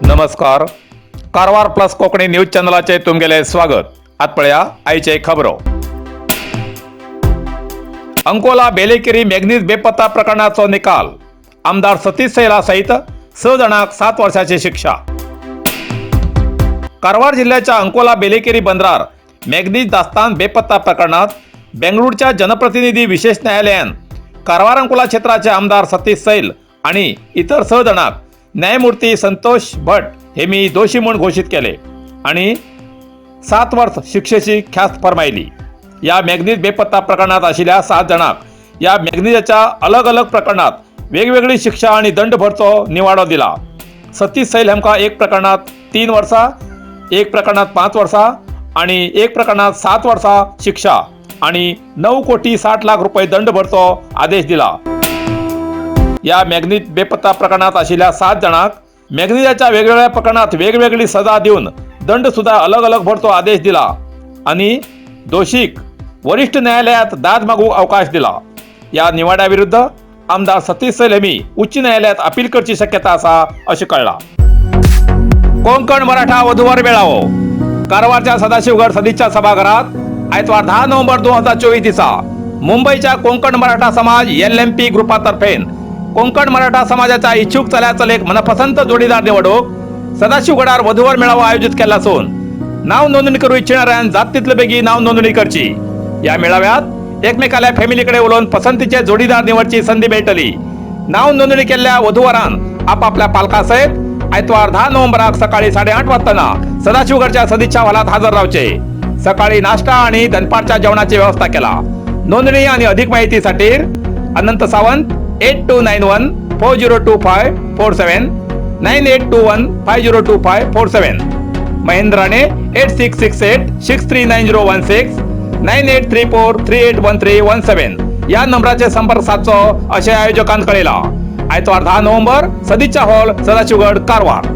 नमस्कार, Karwar plus Konkani news चॅनलाचे तुमगेले स्वागत. आत पळया आयचे खबरो. अंकोला बेलेकेरी मॅग्नीज बेपत्ता प्रकरणाचो निकाल. आमदार सतीश सैला सहित 6 जाणांक 7 वर्साची शिक्षा. कारवार जिल्ह्याच्या अंकोला बेलेकेरी बंदरार मॅग्नीज दास्तान बेपत्ता प्रकरणात बेंगळूरच्या जनप्रतिनिधी विशेष न्यायालयान कारवार अंकोला क्षेत्राचे आमदार सतीश सैल आणि इतर 6 जाणांक न्यायमूर्ती संतोष भट हे मी दोषी म्हूण घोषित केले आणि 7 वर्स शिक्षेची ख्यास्त फरमायली. या मॅग्नीज बेपत्ता प्रकरणात आशिल्ल्या 7 जाणांक या मॅग्नीजाच्या अलग अलग प्रकरणात वेगवेगळी शिक्षा आणि दंड भरचो निवाडो दिला. सतीश सैल हांकां एक प्रकरणात 3 वर्सां, एक प्रकरणात 5 वर्सां आणि एक प्रकरणात 7 वर्सां शिक्षा आणि 9 कोटी 60 लाख रुपये दंड भरचो आदेश दिला. या मॅग्नीज बेपत्ता प्रकरणात आशिल्ल्या 7 जाणांक मॅग्नीजाच्या वेगवेगळ्या प्रकरणात वेगवेगळी सजा दिवन दंड सुद्धा अलग अलग भरचो आदेश दिला आणि दोषीक वरिष्ठ न्यायालयात दाद मागूंक अवकाश दिला. या निवाड्या विरुद्ध आमदार सतीश सैल हेमी उच्च न्यायालयात अपील करची शक्यता आसा अशें कळ्ळां. कोंकण मराठा वधूवर मेळावो. कारवारच्या सदाशिवगड सदिच्छा सभाघरात आयतवार 10 नोव्हेंबर 2024 दिसा मुंबईच्या कोंकण मराठा समाज एलएमपी ग्रुपातर्फे कोंकण मराठा समाजाच्या इच्छुक चल्या चलेक मनपसंत जोडीदार निवडूक सदाशिवगडार वधूवर मेळावो आयोजित केला असून नाव नोंदणी करू इच्छिणाऱ्यान जात तितले बेगी नाव नोंदणी करची. या मेळाव्यात एकमेकाल्या फॅमिलीकडे उलोवन पसंतीचे जोडीदार निवडची संधी मेळटली. नाव नोंदणी केल्ल्या वधूवरान आपापल्या पालकासयत आयतवार 10 नोव्हेंबराक सकाळी 8:30 वाजताना सदाशिवगडच्या सदिच्छा हॉलात हजर रावचे. सकाळी नाश्ता आणि दनपारच्या जेवणाची व्यवस्था केला. नोंदणी आणि अधिक माहितीसाठी अनंत सावंत, 8291402547, 9821502547, महेंद्र राणे, 8668639016, 9834381317 या नंबराचे संपर्क साधचो असे आयोजकान कळयला. आयतवार 10 नोव्हेंबर, सदिच्छा हॉल, सदाशिवगड, कारवार.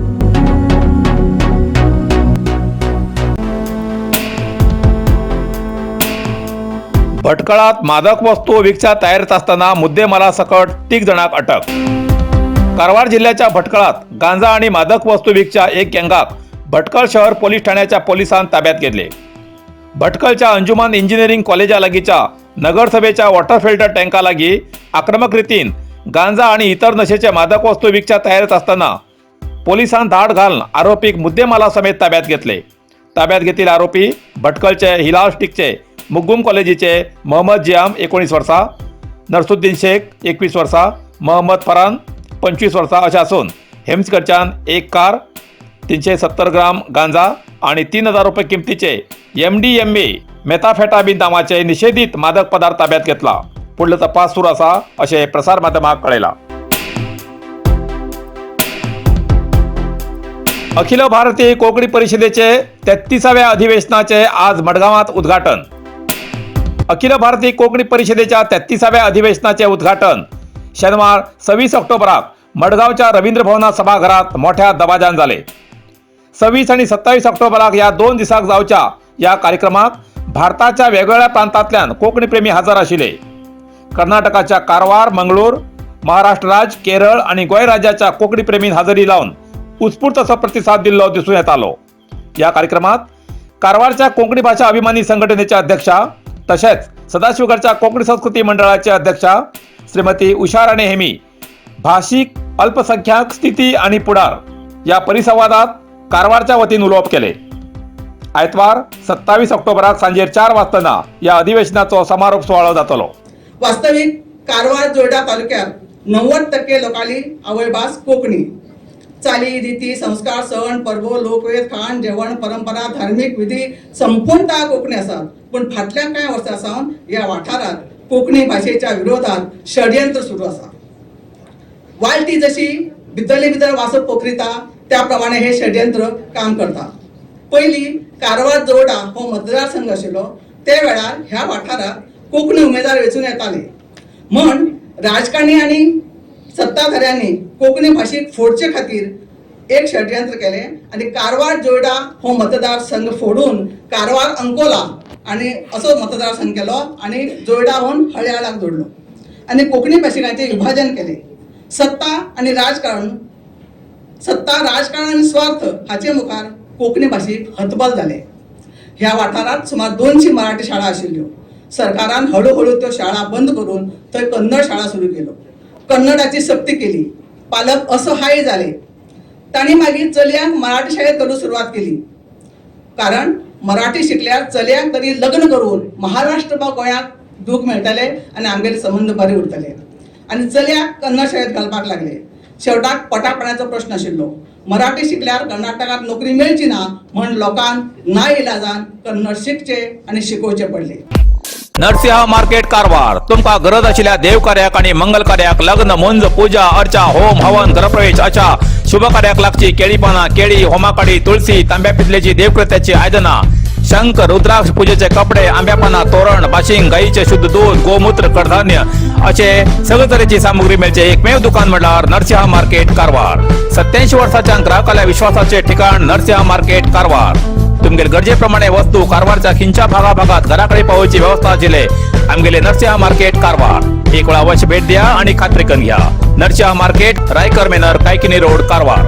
भटकळात मादक वस्तू विकच्या तयारीत असताना मुद्देमालासकट तीग जणांक अटक. कारवार जिल्ह्याच्या भटकळात गांजा आणि मादक वस्तू विकच्या एक गँगाक भटकळ शहर पोलीस ठाण्याच्या पोलिसांन ताब्यात घेतले. भटकळच्या अंजुमन इंजिनिअरिंग कॉलेजा लागीच्या नगरसभेच्या वॉटर फिल्टर टँका लागी आक्रमक रितीन गांजा आणि इतर नशेचे मादक वस्तू विकच्या तयारीत असताना पोलिसांन धाड घालून आरोपीक मुद्देमालासमेत ताब्यात घेतले. ताब्यात घेतलेले आरोपी भटकळचे हिलाल स्टिकचे मुग्गुम कॉलेजीचे मोहम्मद जियाम, 19 वर्सां, नरसुद्दीन शेख, 21 वर्सां, मोहम्मद फरान, 25 वर्सां अशें आसून हेमकडच्यान एक कार, 370 ग्राम गांजा आणि 3000 रुपये किमतीचे एमडीएमए मेथाफेटाबिन नावाचे निषेधित मादक पदार्थ ताब्यात घेतला. पुढलो तपास सुरू आसा अशें प्रसार माध्यमाक कळयला. अखिल भारतीय कोंकणी परिषदेचे 33व्या अधिवेशनाचे आज मडगांवात उद्घाटन. अखिल भारतीय कोंकणी परिषदेच्या 33व्या अधिवेशनाचे उद्घाटन शनिवार 26 ऑक्टोबराक मडगांवच्या रवींद्र भवना सभाघरात मोठ्या दबाज्यान जाले. 26 आणि 27 ऑक्टोबराक या 2 दिसाक जावच्या या कार्यक्रमाक भारताच्या वेगवेगळ्या प्रांतांतल्यान कोंकणी प्रेमी हजर आशिल्ले. कर्नाटकाच्या कारवार, मंगळूर, महाराष्ट्र राज्य, केरळ आणि गोंय राज्याच्या कोंकणी प्रेमीन हजेरी लावन उत्स्फूर्त असो प्रतिसाद दिल्लो दिसून येतालो. या कार्यक्रमात कारवारच्या कोंकणी भाषा अभिमानी संघटनेच्या अध्यक्षा तसेच सदाशिवगडच्या कोंकणी संस्कृती मंडळाचे अध्यक्षा श्रीमती उषा राणे हेमी भाषिक अल्पसंख्याक स्थिती आणि पुढार या परिसंवादात कारवारच्या वतीन उलोवप केले. आयतवार 27 ऑक्टोबराक सांजेर 4 वाजताना या अधिवेशनाचो समारोप सुवाळो जातलो. वास्तविक कारवार जोयडा तालुक्यात 90% लोकांली आवयभास कोंकणी. चाली रिती, संस्कार, सण परबो, लोकवेद, खाण जेवण, परंपरा, धार्मीक विधी संपूर्णतः कोंकणी आसात. पूण फाटल्या कांय वर्सां सावन ह्या वाठारांत कोंकणी भाशेच्या विरोधात षडयंत्र सुरू आसा. वाळटी जशी भितरले भितर वासो पोखरिता, त्या प्रमाणे हे षडयंत्र काम करता. पयलीं कारवार जोडा हो मतदारसंघ आशिल्लो ते वेळार ह्या वाठारात कोंकणी उमेदवार वेंचून येताले, म्हण राजकारणी आनी सत्ताधाऱ्यांनी कोंकणी भाशेक फोडचे खातीर एक षडयंत्र केलें आनी कारवार जोयडा हो मतदारसंघ फोडून कारवार अंकोला आनी असो मतदारसंघ केलो आनी जोयडाहून हळ्याळाक जोडलो आनी कोंकणी भाशिकांचें विभाजन केलें. सत्ता आनी राजकारण सत्ता, राजकारण आनी स्वार्थ हाचे मुखार कोंकणी भाशीक हतबल जाले. ह्या वाठारांत सुमार 200 मराठी शाळा आशिल्ल्यो. सरकारान हळू हळू त्यो शाळा बंद करून थंय कन्नड शाळा सुरू केल्यो. कन्नडाची सक्ती केली. पालक असहाय्य जाले. तांणी मागीर चलयांक मराठी शाळेत घालूंक सुरवात केली, कारण मराठी शिकल्यार चलयांक तरी लग्न करून महाराष्ट्र वा गोंयांत दूख मेळटले आनी आमगेले संबंद बरे उरतले. आनी चलयाक कन्नड शाळेत घालपाक लागले. शेवटाक पोटापाण्याचो प्रश्न आशिल्लो. मराठी शिकल्यार कर्नाटकात नोकरी मेळची ना म्हण लोकांक ना इलाजान कन्नड शिकचे आनी शिकोवचे पडले. नरसिंह मार्केट, कारवार. तुमकां गरज आशिल्ल्या देवकार्याक आणि मंगल कार्याक, लग्न, मुंज, पूजा अर्चा, होम हवन, घरप्रवेश अशा शुभ कार्याक लागची केळी पानां, केळी, होमाकाडी, तुळसी, तांब्या पितलेची देवकृत्याची आयदनां, शंख, रुद्राक्ष, पूजेचे कपडे, आंब्या पानां, तोरण, बाशिंग, गाईचे शुद्ध दूध, गोमूत्र, कडधान्य असे सगळे तरेची सामुग्री मेळचे एकमेव दुकान म्हणल्यार नरसिंह मार्केट, कारवार. 87 वर्साच्या ग्राहकाल्या विश्वासाचे ठिकाण नरसिंह मार्केट, कारवार. तुमगेले गरजेप्रमाणे वस्तू कारवारच्या खिंच्या भागा भागात घराकडे पावोवची व्यवस्था आशिल्ले आमगेले नरसिंह मार्केट, कारवार. एक वेळा अवश्य भेट द्या आणि खात्री करून घ्या. नरसिंह मार्केट, रायकर मेनर, कायकिनी रोड, कारवार.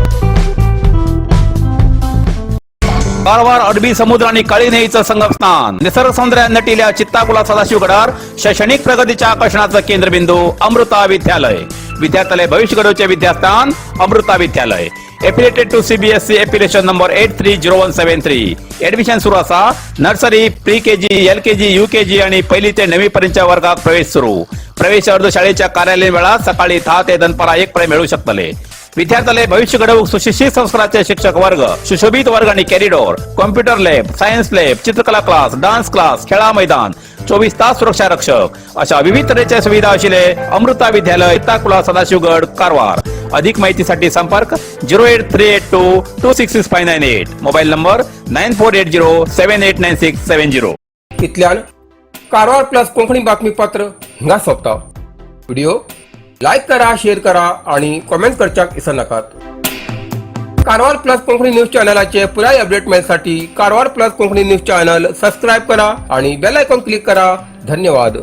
कारवार अरबी समुद्र आणि काळी न्हंयेचं संगम स्थान, निसर्ग सौंदर्यात नटिल्या चित्ताकुला सदाशिवगडार शैक्षणिक प्रगतीच्या आकर्षणाचं केंद्रबिंदू अमृता विद्यालय. विद्यार्थ्याला भविष्य घडवचे विद्यास्थान अमृता विद्यालय. Affiliated to CBSE, affiliation number 830173. Admission सुरू असा. Nursery, pre KG, LKG, UKG आणि पहिली ते नववी पर्यंतच्या वर्गात प्रवेश सुरू. प्रवेश अर्ज शाळेच्या कार्यालयीन वेळात सकाळी 10 ते दनपारा 1 पर्यंत मिळू शकतले. विद्यार्थ्याला भविष्य घडवूक सुशिक्षित संस्काराचे शिक्षक वर्ग, सुशोभित वर्ग आणि corridor, computer lab, science lab, चित्रकला क्लास, डान्स क्लास, खेळा मैदान, 24 तास सुरक्षा रक्षक अशा विविध तऱ्हेच्या सुविधा असलेले अमृता विद्यालय, ताकुला, सदाशिवगड, कारवार. अधिक माहितीसाठी संपर्क 08382266598, mobile number 9480789670. इतल्यान कारवार प्लस कोंकणी बातमीपत्र हांगा सोंपता. व्हिडिओ लायक करा, शेअर करा आणि कॉमेंट करच्याक विसरनाकात. कारवार प्लस कोंकणी न्यूज चॅनलाचे पुराय अपडेट मेळसाठी Karwar plus Konkani news channel subscribe करा आणि बेल आयकॉन क्लिक करा. धन्यवाद.